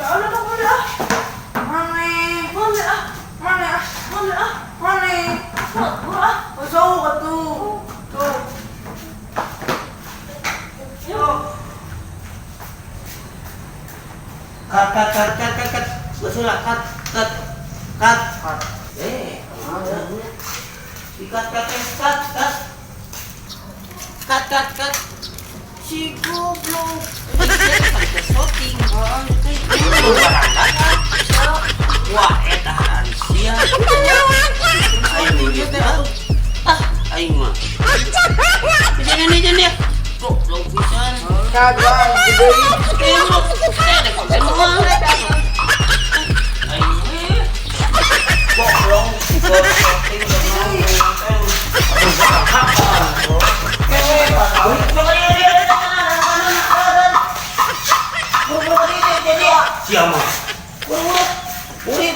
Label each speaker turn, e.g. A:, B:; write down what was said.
A: Ano na mana ah?
B: Mana?
A: Mana ah?
B: Mana?
A: Mana ah?
B: Mana?
A: Buru ah.
B: Oh, jauh atuh. Tuh.
A: Yuk.
C: Cut, cut, cut, cut, cut, cut. Geus cut, cut, cut.
B: Cut.
C: Eh, kumaha? Di cut, cut, cut, cut, cut. Cut, cut, cut. Si goblok. Eh, shooting. Wah, eta sia. Aing duit teh atuh. Ah, aing mah. Jangan nih, jangan dia. Goblok pisan.
B: Kagak gede.
C: Eh, bro. Eh, ada konten mah. Aing eh. Goblok, goblok shooting. Aduh, kapan? Eh, Buru-buru. Siapa? Buru-buru. Buru.